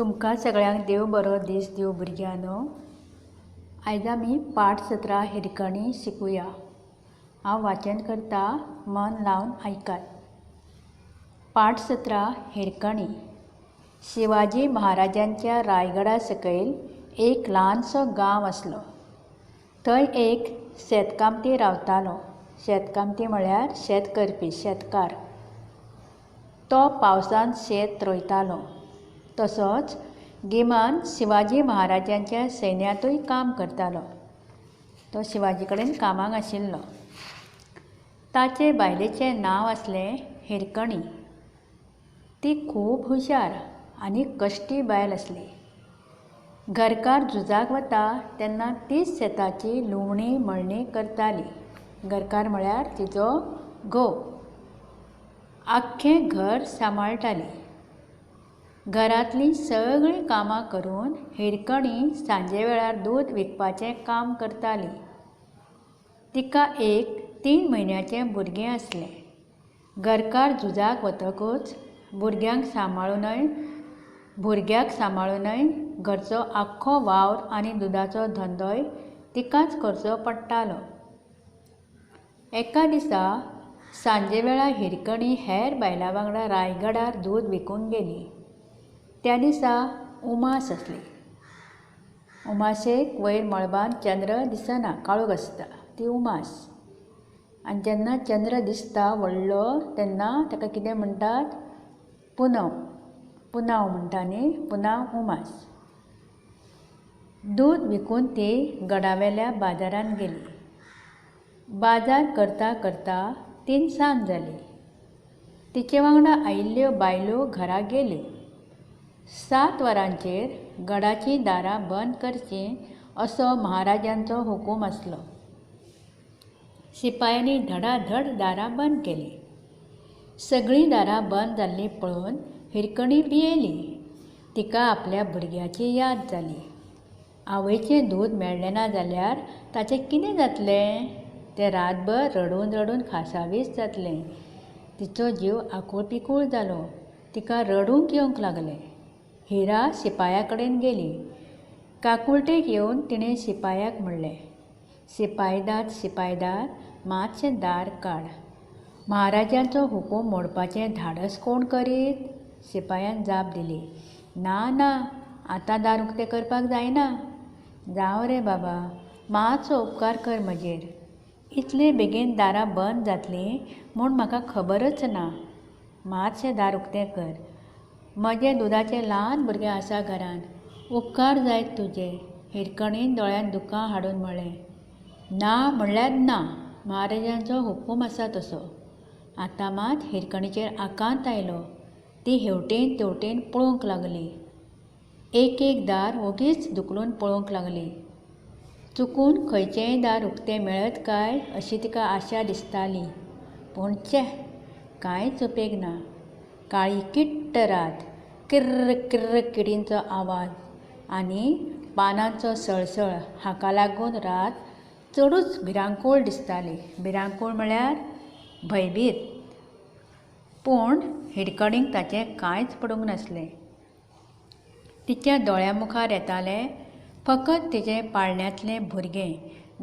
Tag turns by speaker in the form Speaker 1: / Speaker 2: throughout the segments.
Speaker 1: तुमकां सगळ्यांक देव बरो दीस दिवं भुरग्यांनो. आयज आमी पाठ 17 हिरकणी शिकुया. हांव वाचन करता, मन लावन आयकात. पाठ 17 हिरकणी. शिवाजी महाराजांच्या रायगडा सकयल एक ल्हानसो गांव आसलो. थंय एक शेतकामती रावतालो. शेतकामती म्हळ्यार शेत करपी, शेतकार. तो पावसांत शेत रोयतालो. तसोच गिमांत शिवाजी महाराजांच्या सैन्यांतूय काम करतालो. तो शिवाजी कडेन कामाक आशिल्लो. ताचे बायलेचें नांव आसलें हिरकणी. ती खूब हुशार आनी कश्टी बायल आसली. घरकार झुजाक वता तेन्ना तीच शेताची लुवणी मळणी करताली. घरकार म्हळ्यार तिचो घोव. आख्खें घर सांबाळटाली. घरांतलीं सगळीं कामां करून हिरकणी सांजे वेळार दूद विकपाचें काम करताली. तिका एक 3 म्हयन्याचें भुरगें आसलें. घरकार झुजाक वतकूच भुरग्याक सांबाळूनय घरचो आख्खो वावर आनी दुदाचो धंदोय तिकाच करचो पडटालो. एका दिसा सांजेवेळा हिरकणी हेर बायलां वांगडा रायगडार दूद विकूंक गेली. त्या दिसा उमास आसली. उमाशेक वयर मळबांत चंद्र दिसना, काळोख आसता, ती उमास. आनी जेन्ना चंद्र दिसता व्हडलो तेन्ना ताका कितें म्हणटात? पुनव. पुनाव म्हणटा न्ही, पुनाव उमास. दूद विकून ती गडावेल्या बाजारांत गेली. बाजार करता करता तिनसांज जाली. तिचे वांगडा आयिल्ल्यो बायलो घरा गेल्यो. 7 वरांचेर गडाचीं दारां बंद करचीं असो महाराजांचो हुकूम आसलो. शिपायांनी धडाधड दारां बंद केलीं. सगळीं दारां बंद जाल्लीं पळोवन हिरकणी भियेली. तिका आपल्या भुरग्याची याद जाली. आवयचें दूद मेळ्ळें ना जाल्यार ताचें कितें जातलें? तें रातभर रडून रडून खासावीस जातलें. तिचो जीव आकूळ पिकूळ जालो. तिका रडूंक येवंक लागलें. हिरा शिपाया कडेन गेली. काकुळटेक येवन तिणें शिपायाक म्हणलें, शिपायदाद, शिपायदाद, मातशें दार काड. महाराजांचो हुकूम मोडपाचें धाडस कोण करीत? शिपायान जाप दिली, ना ना, आतां दार उक्तें करपाक जायना. जावं रे बाबा, मातसो उपकार कर म्हजेर. इतले बेगीन दारां बंद जातलीं म्हूण म्हाका खबरच ना. मातशें दार उक्तें कर. म्हजें दुदाचें ल्हान भुरगें आसा घरांत. उपकार जायत तुजे. हिरकणीन दोळ्यांत दुकां हाडून म्हळें, ना म्हणल्यार ना, महाराजांचो हुकूम आसा तसो. आतां मात हिरकणीचेर आकांत आयलो. ती हेवटेन तेवटेन पळोवंक लागली. एक एक दार ओगीच धुकलून पळोवंक लागली. चुकून खंयचेंय दार उक्तें मेळत काय अशी तिका आशा दिसताली. पूण चे, कांयच उपेग ना. काळी किट्ट रात, किर्र किर्र किडींचो आवाज आनी पानांचो सळसळ हाका लागून रात चडूच भिरांकूळ दिसताली. भिरांकूळ म्हळ्यार भयभीत. पूण हिरकणीक ताचें कांयच पडूंक नासलें. तिच्या दोळ्यां मुखार येतालें फकत तिचें पाळण्यांतलें भुरगें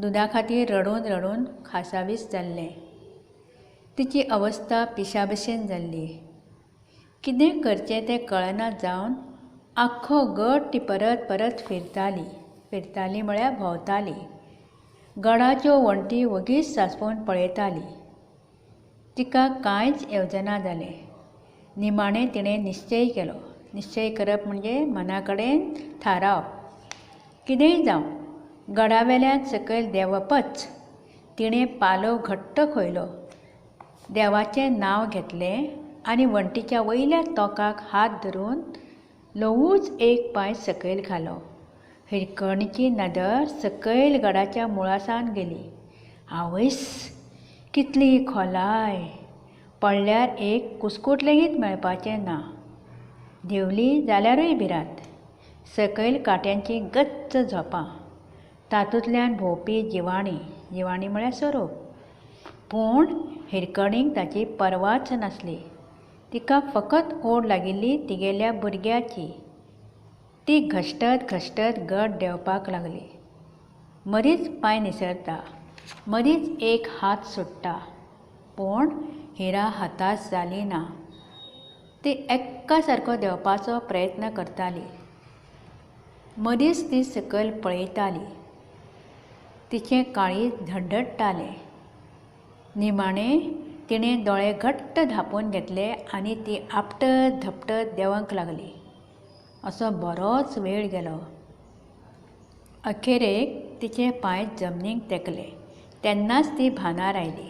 Speaker 1: दुदा खातीर रडून रडून खासावीस जाल्लें. तिची अवस्था पिशा भशेन जाल्ली. कितें करचें तें कळना जावन आख्खो गड ती परत परत फिरताली. फिरताली म्हळ्यार भोंवताली. गडाच्यो वण्टी वगीच सांसपून पळयताली. तिका कांयच येवजना जालें. निमाणें तिणें निश्चय केलो. निश्चय करप म्हणजे मना कडेन थारावप. कितेंय जावं, गडावेल्यान सकयल देंवपच. तिणें पालव घट्ट खोयलो. देवाचें नांव घेतलें आनी वण्टीच्या वयल्या तोंकाक हात धरून ल्हवूच एक पांय सकयल घालो. हिरकणीची नदर सकयल गडाच्या मुळासावन गेली. आवयस, कितली खोलाय! पडल्यार एक कुस्कूट लेगीत मेळपाचें ना. देंवली जाल्यारूय भिरांत. सकयल कांट्यांचीं गच्च झोपां, तातूंतल्यान भोंवपी जिवाणीं. जिवाणीं म्हळ्यार सोरोप. पूण हिरकणीक ताची पर्वाच नासली. तिका फकत ओड लागिल्ली तिगेल्या भुरग्याची. ती घश्टत घश्टत गट देंवपाक लागली. मदींच पांय निसरता, मदींच एक हात सुट्टा, पूण हिरा हताश जाली ना. ती एक्का सारको देंवपाचो प्रयत्न करताली. मदींच ती सकयल पळयताली. तिचें काळीज धडधडटालें. निमाणें तिणें दोळे घट्ट धांपून घेतले आनी ती आपटत धपटत देंवंक लागली. असो बरोच वेळ गेलो. अखेरेक तिचे पांय जमनीक तेंकले तेन्नाच ती भानार आयली.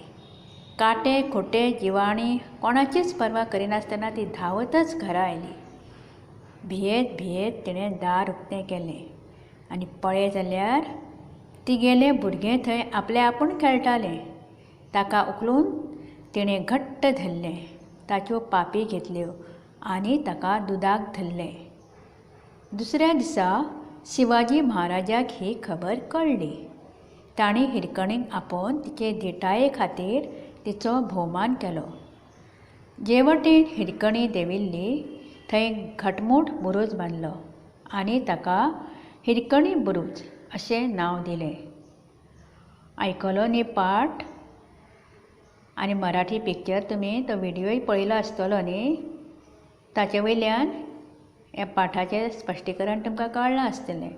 Speaker 1: कांटे खुटे जिवाणीं कोणाचीच पर्वा करिनासतना ती धांवतच घरा आयली. भियेत भियेत तिणें दार उकतें केलें आनी पळय जाल्यार तिगेलें भुरगें थंय आपले आपूण खेळटालें. ताका उखलून तिणें घट्ट धरलें, ताच्यो पापी घेतल्यो आनी ताका दुदाक धरलें. दुसऱ्या दिसा शिवाजी महाराजाक ही खबर कळ्ळी. तांणी हिरकणीक आपोवन तिचे धिटाये खातीर तिचो भोवमान केलो. जे वटेन हिरकणी देंविल्ली थंय घटमूट बुरूज बांदलो आनी ताका हिरकणी बुरूज अशें नांव दिलें. आयकलो न्ही पाठ? आनी मराठी पिक्चर तुमी तो व्हिडियोय पळयलो आसतलो न्ही? ताचे वयल्यान ह्या पाठाचें स्पश्टीकरण तुमकां कळ्ळां आसतलें.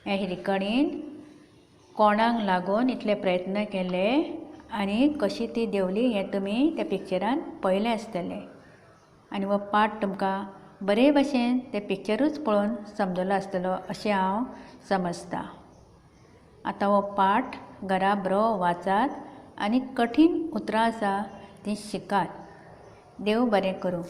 Speaker 1: हे हिरकणीन कोणाक लागून इतले प्रयत्न केले आनी कशी ती देंवली हें तुमी त्या पिक्चरान पळयलें आसतलें. आनी हो पाठ तुमकां बरे भशेन तें पिक्चरूच पळोवन समजलो आसतलो अशें हांव समजतां. आतां हो पाठ घरा बरो वाचात आनी कठीण उतरां आसा तीं शिकात. देव बरें करूं.